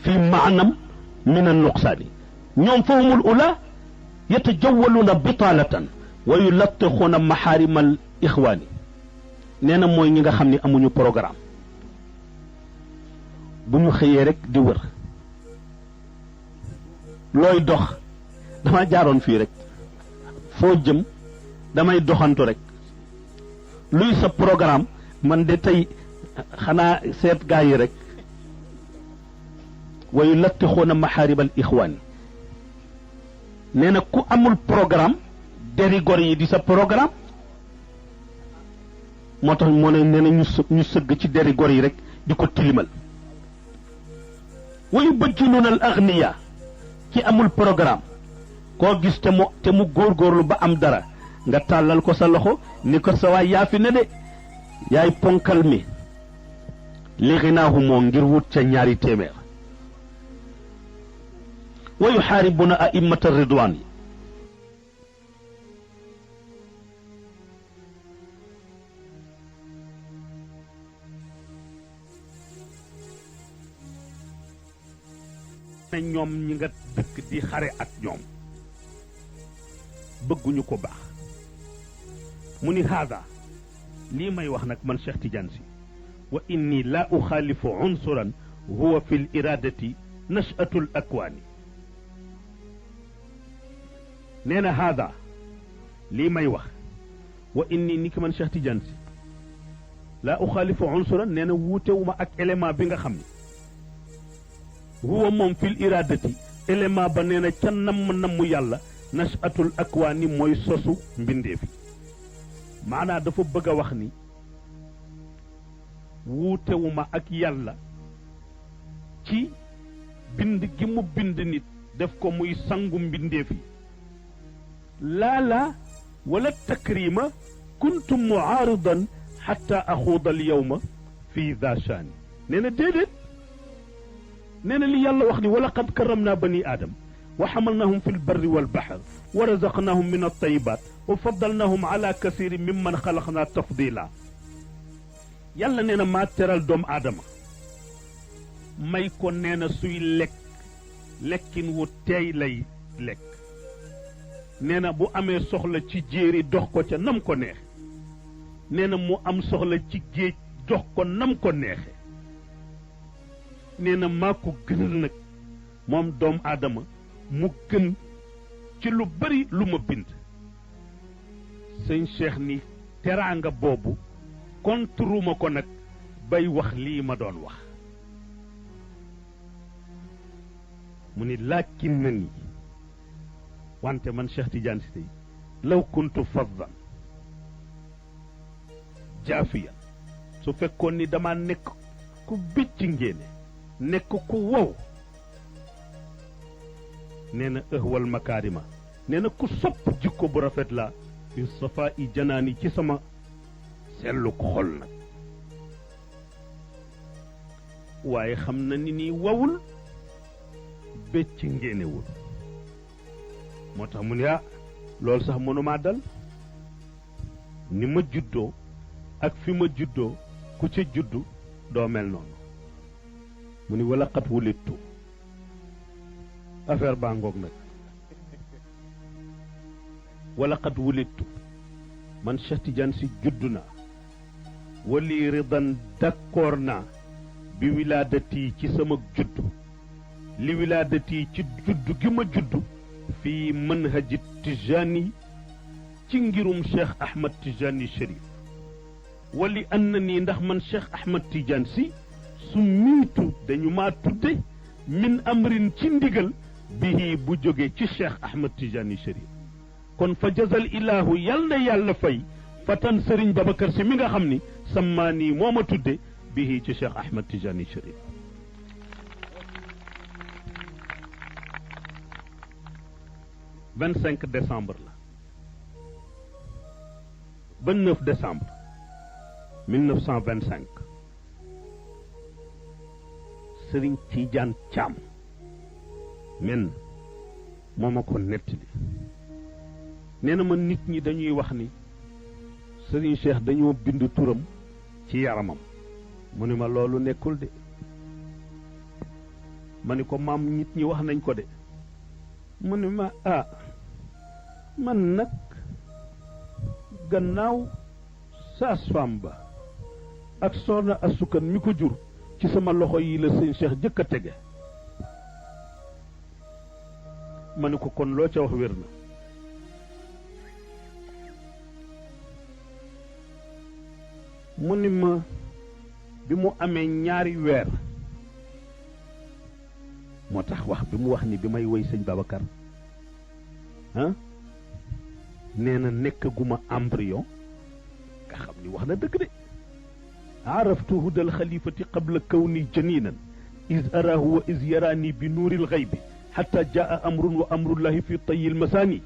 في معنى من النقصان ñoom فهم الأولى يتجولون بطالة ويلطخون محارم الإخوان neena mooy ñi nga xam ne amuñu programme bu ñu xëyee rek di wër looy dox dama jaaroon fii rek foo jëm damay doxantu rek luy sa programme man de tey xanaa seet gaa yi rek wa yulattixuuna maxaarib al ixwaan nee na ku amul programme deri gor yi di sa programme moo tax moo ne nee na ñu sëgg ci deri gor yi rek di ko tilimal wa yubajjiluuna al agniya ci amul programme koo gis te mu góorgóorlu ba am dara nga tàllal ko sa loxo ni ko sa waay yaa fi ne de yaay ponkal mi li ginaahu moo ngir wut ca ñaari téeméer wa yuxaaribuna a'immata ridwaan yi ne ñoom ñi nga dëkk di xare ak ñoom bëgguñu ko baax mu ni haada lii may wax nag man Cheikh Tidiane Sy wa inni la uxaalifu unsuran huwa fi l iradati nash'atu l akwaani nee na haada lii may wax wa inni ni ki man Cheikh Tidiane Sy la uxaalifu unsuran nee na wuutewuma ak élément bi nga xam ne huwa moom fi l iradati élément ba nee na ca namm yàlla nashatul akwaani mooy sosu mbindeefi maanaa dafa bëgg a wax ni wuutewuma ak yàlla ci bind gi mu bind nit def ko muy sangu mbindeefi laa wala takrima kuntu muaaridan xatta axuuda al yawma fi daa shaani nee na déedéet nee na li yàlla wax ni wala qad karamna bani aadam wa xamalnahum fi lbarri walbaxar wa razaqnahum min altayibat wa faddalnahum ala kasiri mimman xalaqna tafdila yàlla nee na maa teral doomu aadama may ko nee na suy lekkin wu teey lay lekk nee na bu amee soxla ci jéeri dox ko ca nam ko neexe nee na mu am soxla ci géej dox ko nam ko neexe nee na maa ko gënal nag moom doomu aadama mu gën ci lu bari lu ma bind sëñ Cheikh ni teraanga boobu konturuma ko nag bay wax lii ma doon wax mu ni laakin na ni wante man Cheikh Tidiane Sy law kuntu faddan jaafiya su fekkoon ni dama nekk ku bicc ngéene nekk ku wow nee na ëhwal makaarima nee na ku sopp jikko bu rafet la fi safaa i janaani ci sama sellu ko xol nag waaye xam na ni nii wawul becc ngéenewul moo tax mu ne loolu sax mënumaa dal ni ma juddoo ak fi ma juddoo ku ca juddu doo mel noonu mu ni wala xat wulittu affaire baa ngoog nag wala xat wulittu man Cheikh Tidiane Sy juddu naa wali ridan d'accord naa bi wilaadati ci sama juddu li wilaadati ci juddu gi ma juddu fii manhaji Tijani ci ngirum Cheikh Ahmad Tijani Chérif wali an na nii ndax man Cheikh Ahmad Tidiane Sy su miitu dañu maa tudde min amrin ci ndigal bihi bu jóge ci Cheikh Ahmad Tijani Chérif kon fa jazal ilaahu yal na yàlla fay fatan Serigne Babacar Sy mi nga xam ni sammaanii moo ma tudde bihi ci Cheikh Ahmad Tijani Chérif 25 décembre la ba 9 décembre 1925 Serigne Tidiane Thiam men moo ma ko nettali nee na ma nit ñi dañuy wax ni Serigne Cheikh dañoo bind turam ci yaramam mu ne ma loolu nekkul de ma ni ko maam nit ñi wax nañ ko de mu ni ma man nag gannaaw sage-femme ba ak soxna asukan mi ko jur ci sama loxo yi la sëñ Cheikh jëkk a tege ma ni ko kon loo ca wax wér na mu ni ma bi mu amee ñaari weer moo tax wax bi mu wax ni bi may woy sëñ Babacar nee na nekkaguma embryon nga xam ni wax na dëgg de araftu hudal xalifati qabla kawni janinan is arahu wa is yarani bi nuuril xaybi xata jaa amrun wa amrullahi fi tayil masaani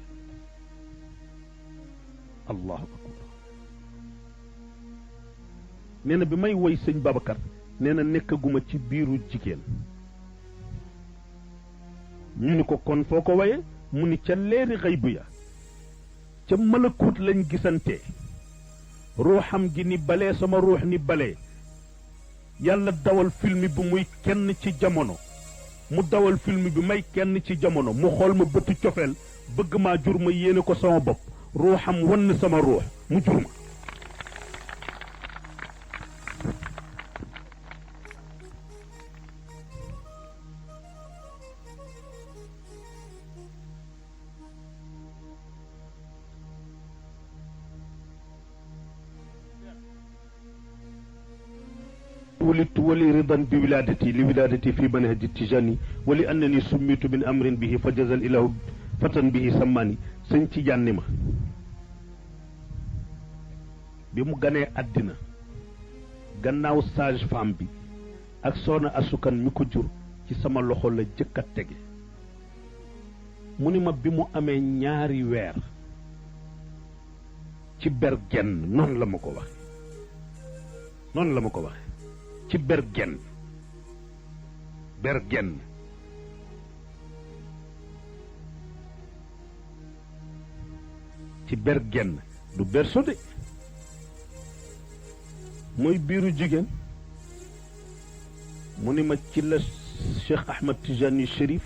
allahu akbar nee na bi may woy sëñ Babacar nee na nekkaguma ci biiru jigéen ñu ni ko kon foo ko waye mu ni ca leeri xaybu ya ca malakut lañ gisante ruuxam gi ni balee sama ruux ni balee yàlla dawal film bi muy kenn ci jamono mu dawal film bi may kenn ci jamono mu xool ma bëtu cofeel bëgg maa jur ma yéene ko sama bopp ruuxam wann sama ruux mu jur ma ولدت ولي رضا بولادتي لولادتي في منهج التجاني ولأنني سميت من أمر به فجز الإله فتن به سماني سن تيجان ما بمو غاني أدنا غناو ساج فام بي ak soxna asukan mi ko jur ci sama loxo la jëkk a tege mu ni ma bi mu amee ñaari weer ci bergen noonu la ma ko waxe noonu la ma ko waxe ci bergen ci bergen du berso de mooy biiru jigéen mu ni ma ci la Cheikh Ahmad Tijani Chérif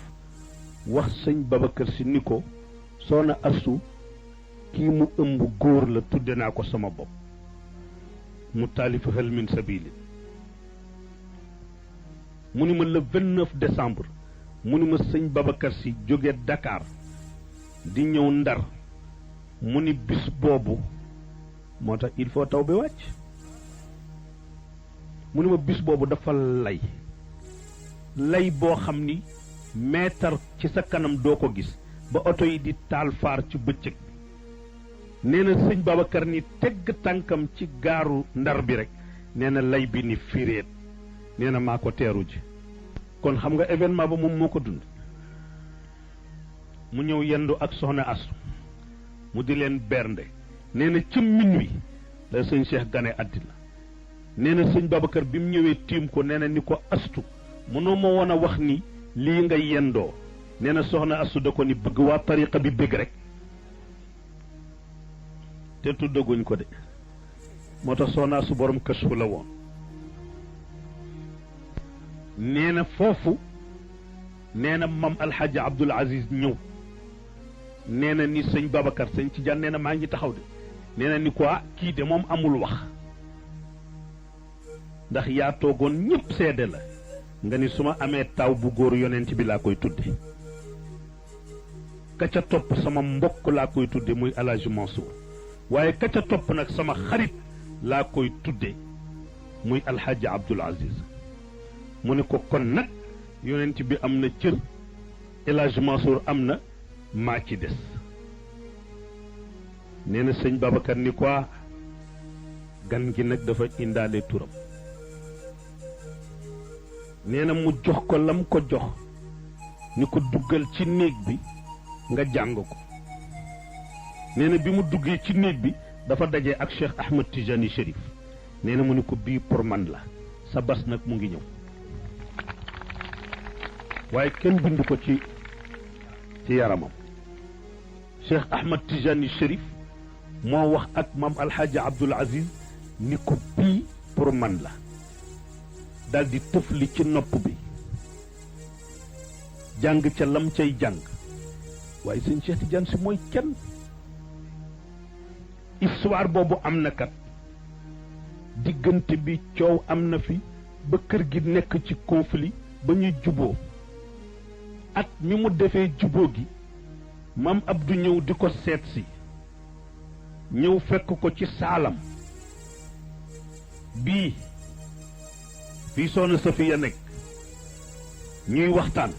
wax sëñ Babacar Si ni ko soxna Astu kii mu ëmb góor la tudde naa ko sama bopp mu taalifa hal min sabili mu ni ma le 29 décembre mu ni ma sëñ Babacar Si jóge Dakar di ñëw Ndar mu ni bis boobu moo tax il faut taw bi wàcc mu ni ma bis boobu dafa lay boo xam ni meetar ci sa kanam doo ko gis ba oto yi di taal faar ci bëccëg bi nee na sëñ Babacar ni tegg tànkam ci gaaru Ndar bi rek nee na lay bi ni firéet nee na maa ko teeru ji kon xam nga événement ba moom moo ko dund mu ñëw yendu ak soxna Astu mu di leen bernde nee na ci minuit la sëñ Cheikh gane àddina nee na sëñ Babacar bi mu ñëwee tiim ko nee na ni ko Astu mënoo ma woon a wax ni lii nga yendoo nee na soxna Astu da ko ni bëgg waa tariqa bi bëgg rek te tuddaguñ ko de moo tax soxna Astu borom kashfu la woon nee na foofu nee na mam alxaaji Abdul Aziz ñëw nee na ni sëñ Babacar sëñ ci jan nee na maa ngi taxaw de nee na ni ko kii de moom amul wax ndax yaa toogoon ñëpp seede la nga ni su ma amee taw bu góor yonent bi laa koy tudde ka ca topp sama mbokk laa koy tudde muy Alaaji Mansour waaye ka ca topp nag sama xarit laa koy tudde muy alxaaji Abdul Aziz mu ne ko kon nag yonent bi am na cër Alaaji Mansour am na maa ci des nee na sëñ Babacar ni ko gan gi nag dafa indaale turam nee na mu jox ko lam ko jox ni ko duggal ci néeg bi nga jàng ko nee na bi mu duggee ci néeg bi dafa daje ak Cheikh Ahmad Tijani Chérif nee na mu ni ko bii pour man la sa bas nag mu ngi ñëw waaye kenn bind ko ci yaramam Cheikh Ahmad Tijani Chérif moo wax ak maam alxaaji Abdul Aziz ni ko bii pour man la daal di tëfli ci nopp bi jàng ca lam cay jàng waaye sëñ Cheikh Tidiane si mooy kenn. histoire boobu am na kat diggante bi coow am na fi ba kër gi nekk ci conflit ba ñu juboo at mi mu defee juboo gi maam Abdou ñëw di ko seet si ñëw fekk ko ci saalam bii fii soxna Safiya nekk ñuy waxtaan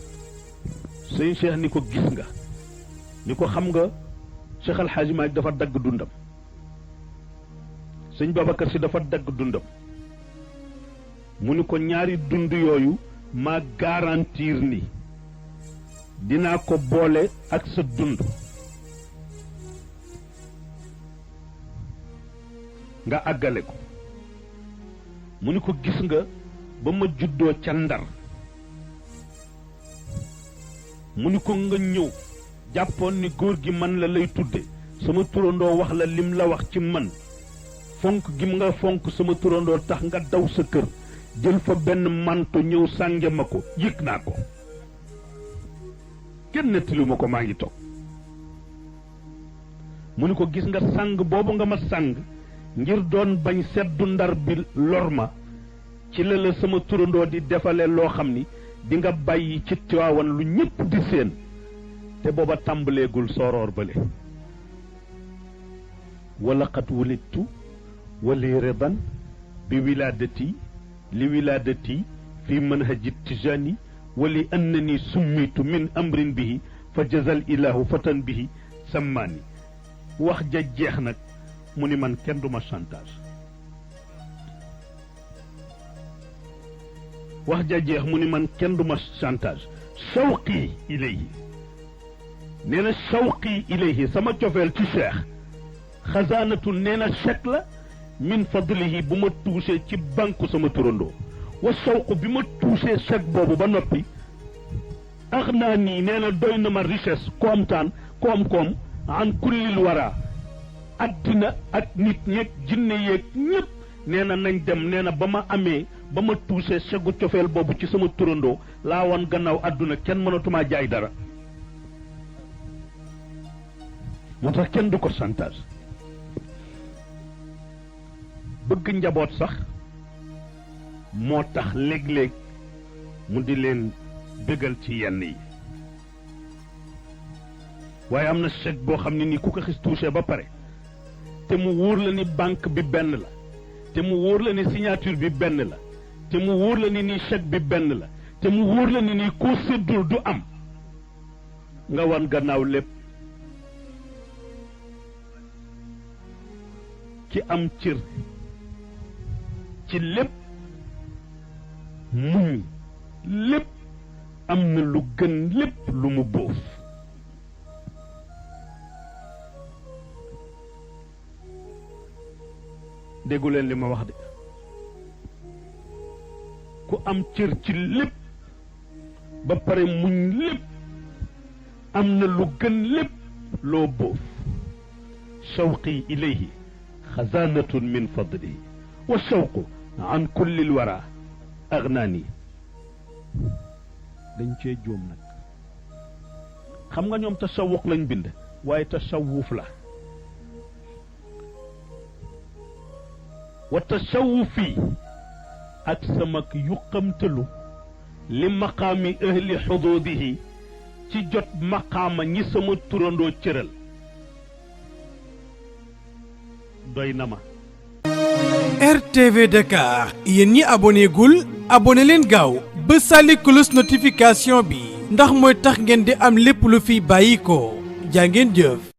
sëñ Cheikh ni ko gis nga ni ko xam nga Cheikh Al Hadji Malick dafa dagg dundam sëñ Babacar Si dafa dagg dundam mu ni ko ñaari dund yooyu maa garantir ni dinaa ko boole ak sa dund nga àggale ko mu ni ko gis nga ba ma juddoo ca Ndar mu ni ko nga ñëw jàppoon ni góor gi man la lay tudde sama turandoo wax la lim la wax ci man fonk gi nga fonk sama turandoo tax nga daw sa kër jël fa benn manto ñëw sànge ma ko yëg naa ko kenn nettali ma ko maa ngi toog mu ni ko gis nga sàng boobu nga ma sàng ngir doon bañ seddu Ndar bi lor ma ci la sama turandoo di defale loo xam ni di nga bàyyi ci Tiwaawan lu ñëpp di seen te booba tàmbaleegul sooroor bale wala qad wulidtu wali ridan bi wilaadati li wilaadati fi manhaji tijani wali annani summitu min amrin bihi fa jazal ilahu fatan bihi sammaani wax ja jeex nag mu ni man kenn duma chantage wax ja jeex mu ni man kenn duma chantage shawqi ilayhi nee na shawqi ilayhi sama cofeel ci cheikh xasaanatu nee na chèque la min fadlihi bu ma touché ci banque sama turandoo wa shawq bi ma touché chèque boobu ba noppi ax naa nii nee na doy na ma richesse koom-koom an kullil wara addina ak nit ñeeg jinne yeeg ñëpp nee na nañ dem nee na ba ma amee ba ma touché chèque cofeel boobu ci sama turandoo laa woon gannaaw adduna kenn mënatumaa jaay dara moo tax kenn du ko chantage bëgg njaboot sax moo tax léeg-léeg mu di leen bégal ci yenn yi waaye am na chèque boo xam ne nii ku ko xis touché ba pare te mu wóor la ni banque bi benn la te mu wóor la ni signature bi benn la te mu wóor la ni nii chèque bi benn la te mu wóor la ni nii koo séddul du am nga wan gannaaw lépp ci am cër ci lépp muñ lépp am na lu gën lépp lu mu boof déggu leen li ma wax de ku am cër ci lépp ba pare muñ lépp am na lu gën lépp loo boof shawqi ilayhi xazaanatun min fadlihi wa shawqu an kulli lwara agnaani dañ cee jóom nag xam nga ñoom tasawuq lañ bind waaye tasawuf la wa tasawufi ak samak yuqamtalu li maqaami ahli xuduudihi ci jot maqaama ñi sama turandoo cëral doy na ma. RTV Dakar yéen ñi abonné gul abonné leen gaaw ba sàlli cloche notification bi ndax mooy tax ngeen di am lépp lu fi bàyyi ko jaa ngeen jëf.